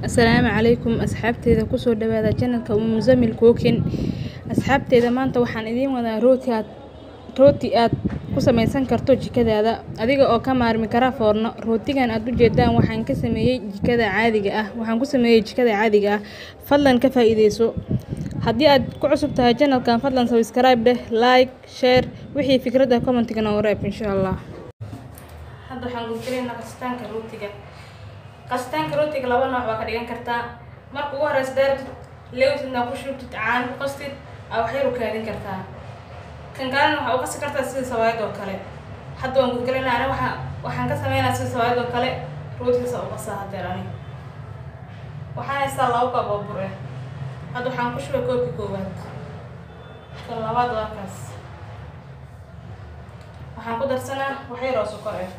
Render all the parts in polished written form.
Assalaamu calaykum asxaabteyda, kusoo dhawaada channelka Muzamil Cooking. Asxaabteyda, maanta waxaan idiin wadaa rooti aad ku samaysan karto jikadaada adiga oo ka maarmi kara foorno. Rootigan aad u jeedaan waxaan ka sameeyay jikada caadiga ah. Waxaan ku sameeyay jikada caadiga ah. Fadlan ka faa'iideyso. Haddii aad ku cusub tahay channelkan, fadlan subscribe dheh, like, share, wixii fikrada commentiga noogu reeb insha Allah. Hadda waxaan gudgelaynaa qasitaanka rootiga. Qasitaanka rootiga laba nooc waa ka dhigan kartaa. Marka ugu horeysa, daartid lewtidna ku shubtid, caano ku qastid, aa wax yar u kaadin kartaa. Kan kalena waxaa u qasi kartaa sida sawaayad oo kale. Hadda waan gudgelaynaa. Ani waxaan ka sameynaa sida sawaayad oo kale. Rootigaas u qasaa hadeer. Ani waxaan haystaa 2 koob oo bur ah. Hadda waxaan ku shubay koobkii koowaad, kan labaad waa kaas. Waxaan ku darsanaa wax yar oo sokor ah.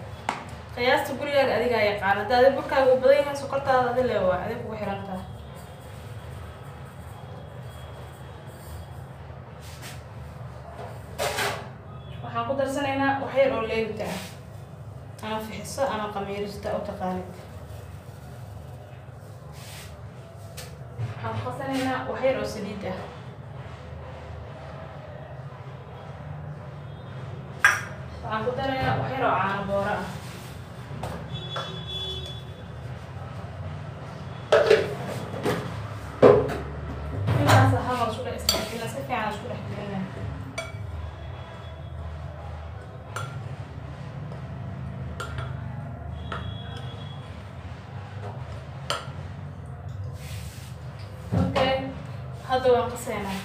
Qiyaasta gurigaaga adigaa yaqaan. Hadda adi burkaaga uu badan yahay, sokortaada adi le waa adig kugu xiran tahay. Waxaan ku darsanaynaa wax yar oo leebita ah ama fixiso ama qamiirista u taqaanid. Waxaan ku qasanaynaa wax yar oo saliid ah. Waxaan ku darayaa wax yar oo caano booro ah. Intaas hal isku dhex isdhexgelina, si fiican isku dhex gelina. Okay, hadda waan qaseynaa.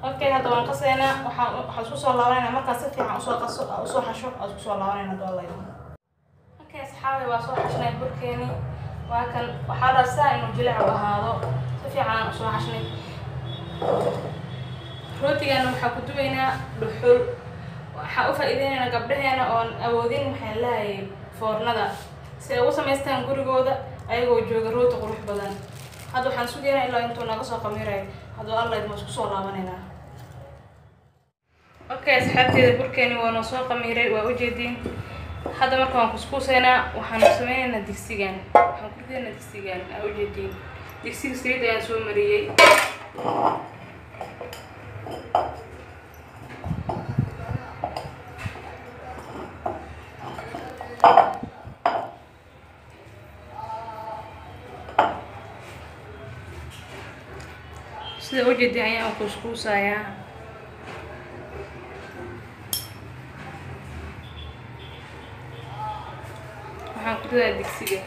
Okay, hadda waan qaseynaa. Waxaan isku soo laabanayna markaa si fiican usoo qaso, usoo xasho, aan isku soo laabanayna doolay. Okay asxaabi, waa soo xashnay burkeeni, waa kan. Waxaa la saa inuu jilic u ahaado, si fiican aan usoo xashnay. Rootigana waxaa ku dubaynaa dhuxul. Waxaa u faa'iideynaynaa gabdhaheena oon awoodin, maxaan leeyahay, foornada, si ay ugu samaystaan gurigooda ayagoo jooga rooti qurux badan. Hadda waxaan sugaynaa ilaa intuu naga soo qamiirayo. Hadduu Alla idmo, isku soo laabanaynaa. Okay asxaabteeda, burkeeni waa noo soo qamiiray, waa ujeediin. Hadda marka waan kuskuusaynaa. Waxaanu sameynaynaa digsigan, waxaan ku ridaynaa digsigan aa ujeediin. Digsiga saliid ayaan soo mariyey. Sida ujeediin ayaan kuskuusayaa. Waxaan ku ridayaa digsiga.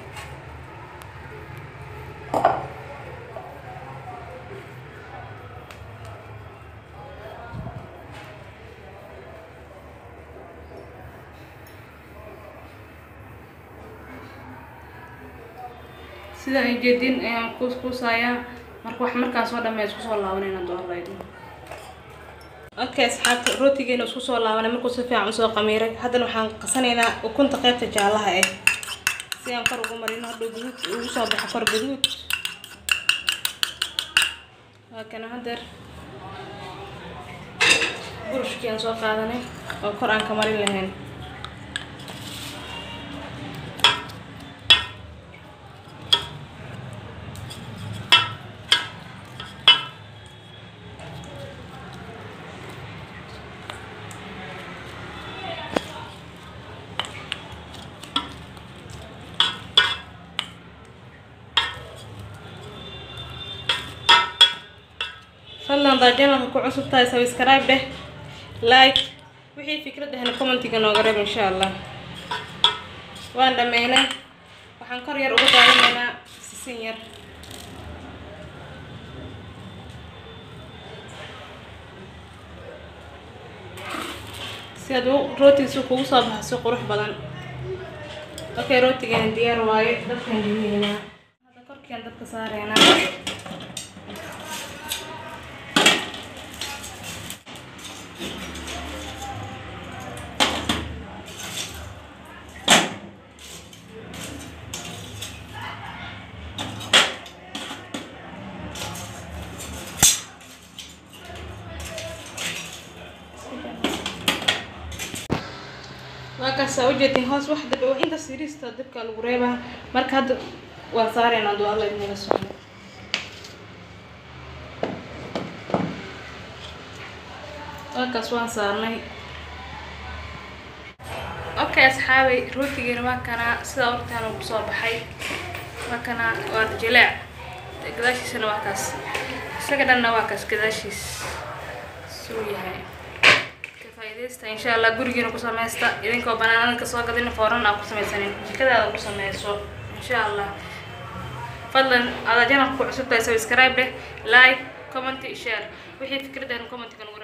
Sida ay jeedin ayaan kuuskuusayaa. Marka wax markaan soo dhameeyo, isku soo laabanayna doonlaydo. Okay asxaabta, rootigeena isku soo laabanay markuu si fiican usoo qamiiray. Haddana waxaan qasanaynaa ukunta qaybta jaalaha ah si aan kor ugu marino, hadhow guduud ugu soo baxo kor guduud. Waa kana. Hadeer burushkii aan soo qaadanay oo kor aan ka marin lahayn. Fadlan hadaa channelka ku cusub tahay, subscribe dheh, like, wixii fikrad ahna commentiga nooga reeb insha Allah. Waan dhameynay. Waxaan kor yar uga daadinaynaa sisin yar. Si aad rootigiisu kugu soo baxo si qurux badan. Okay, rootigeena diyaar waaye. Dabkaan gelinaynaa. Hadda korkian dabka saareynaa. Waa kaas, ujeedin hoos wax dab, wax inta siriista dabka lagu reebaa. Marka hadda waan saaraynaa, duu Alla idinla socdo. Waa kaas, waan saarnay. Okay asxaabay, rootigeena waa kanaa, sidaa hortaan uu kusoo baxay. Waa kanaa, waa jileec, gadaashiisana waa kaas, isaga dhanna waa kaas gadaashiis suu yahay. Ka faa'iidaysta insha Allah, gurigiina ku sameysta idinkoo banaanada kasoo gadin, fooran aa ku sameysanin, jikadaada ku sameyso insha Allah. Fadlan adaa channelka ku cusub tahay, subscribe dheh, like, comment, share. Wixii fikradan commentka nagu